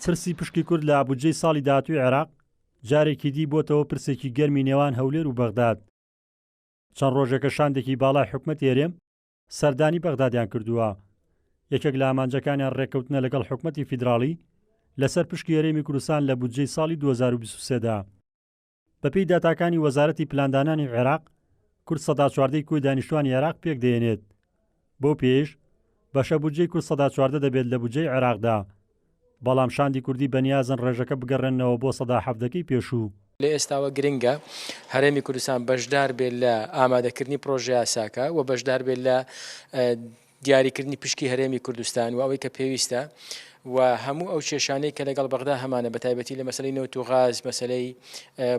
پرسی پشکی کورد لە بودجەی ساڵی داهاتووی عێراق جارێکی دی بۆتەوە پرسێکی گەرمی نێوان هەولێر و بەغداد. چەند ڕۆژێکە شاندێکی باڵای حکومەتی هەرێم سەردانی بەغدادیان کردووە. یەکێک لە ئامانجەکانیان ڕێککەوتنە لەگەڵ حکومەتی فیدراڵی لەسەر پشکی هەرێمی کوردستان لە بودجەی ساڵی 2023 دا. بەپێی داتاکانی وەزارەتی پلاندانانی عێراق، کورد 14% کۆی دانیشتوانی عێراق پێکدەهێنێت. بەو پێیەش بەشە بودجەی کورد 14% دەبێت لە بودجەی عێراقدا. بەڵام شاندی کوردی بەنیازن ڕێژەکە بگەڕێننەوە بۆ سەدا حەڤدەکەی پێشوو. لە ئێستاوە گرنگە هەرێمی کوردستان بەشدار بێت لە ئامادەکردنی پڕۆژەیاساکە و بەشدار بێت لە دیاریکردنی پشکی هەرێمی کوردستان و ئەوەی کە پێویستە و هەموو ئەو کێشانەی کە لەگەڵ بەغدا هەمانە بە تایبەتی لە مەسەلەی نەوت و غاز، مەسەلەی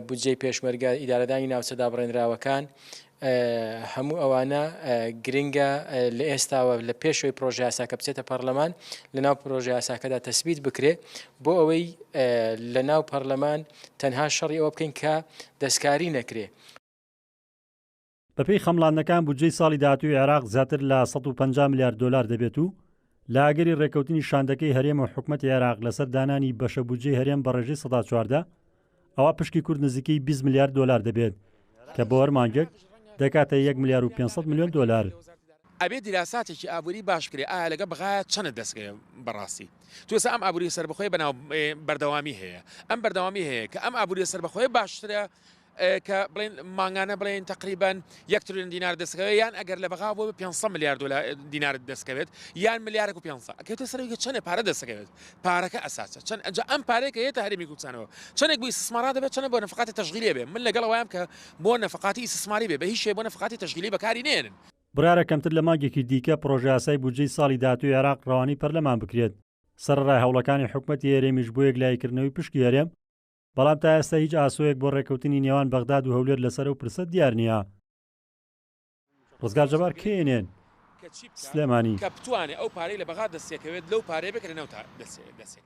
بودجەی پێشمەرگە، ئیدارەدانی ناوچە دابڕێنراوەکان، هەموو ئەوانە گرنگە لە ئێستاوە لە پێشەوەی پرۆژەیاساکە بچێتە پەرلەمان لە ناو پرۆژەیاساکەدا تەسبیت بکرێ بۆ ئەوەی لە ناو پەرلەمان تەنها شەڕی ئەوە بکەین کە دەستکاری نەکرێ. بەپێی خەمڵاندنەکان بودجەی ساڵی داهاتووی عێراق زیاتر لە 150 ملیار دۆلار دەبێت و لە ئەگەری رێککەوتنی شاندەکەی هەرێم و حکومەتی عێراق لەسەر دانانی بەشە بودجەی هەرێم بە ڕێژەی 14% ئەوا پشکی کورد نزیکەی 20 ملیار دۆلار دەبێت کە بۆ هەر مانگێک دەکاتە یەک ملیار و 500 ملیۆن دۆلار. ئەبێ دیراساتێکی ئابوری باش بکرێ ئایا لەگە بەغایا چەنت دەسکەوێ بەڕاستی تو ئێستا ئەم ئابوری سەربەخۆیە بەناو بەردەوامی هەیە ئەم بەردەوامی هەیە کە ئەم ئابوریە سەربەخۆیە باشترە کە بڵێن مانگانە بڵێن تقریبان یەک تریلیۆن دینار دەستکەوێت یان ئەگەر لە بەغا بۆ 500 ملیار دلار دینارت دەستکەوێت یان ملیارێک و 500 ئەکەوێتە سەرەوەی کە چەندێ پارە دەستەکەوێت پارەکە ئەساسە چەند ئەجا ئەم پارەیە کە یێتە هەرێمی کوردستانەوە چەندێک بۆ ئیستثمارات دەبێت چەندە بۆ نەفقاتی تەشغیلی بێ من لەگەڵ ئەوەیام کە بۆ نەفقاتی ئیستثماری بێ بە هیچ شێ بۆ نەفقاتی تەشغیلی بەکاری نێنن. بڕیارە کەمتر لە مانگێکی دیکە پڕۆژەیاسای بودجەی ساڵی داهاتووی عێراق ڕەوانەی پەرلەمان بکرێت، سەرەڕای هەوڵەکانی حکومەتی هەرێمیش بۆ یەکلاییکردنەوەی پشکی هەرێم، بەڵام تا ئێستا هیچ ئاسۆیەک بۆ ڕێککەوتنی نێوان بەغداد و هەولێر لەسەر ئەو پرسە دیار نییە. ڕزگار جەبار، KNN، سلێمانی. کە بتوانێ ئەو پارەی لە بەغا دەستێکەوێت لەو پارەیە بێ کە لە نەوتا دەستێکەوێت.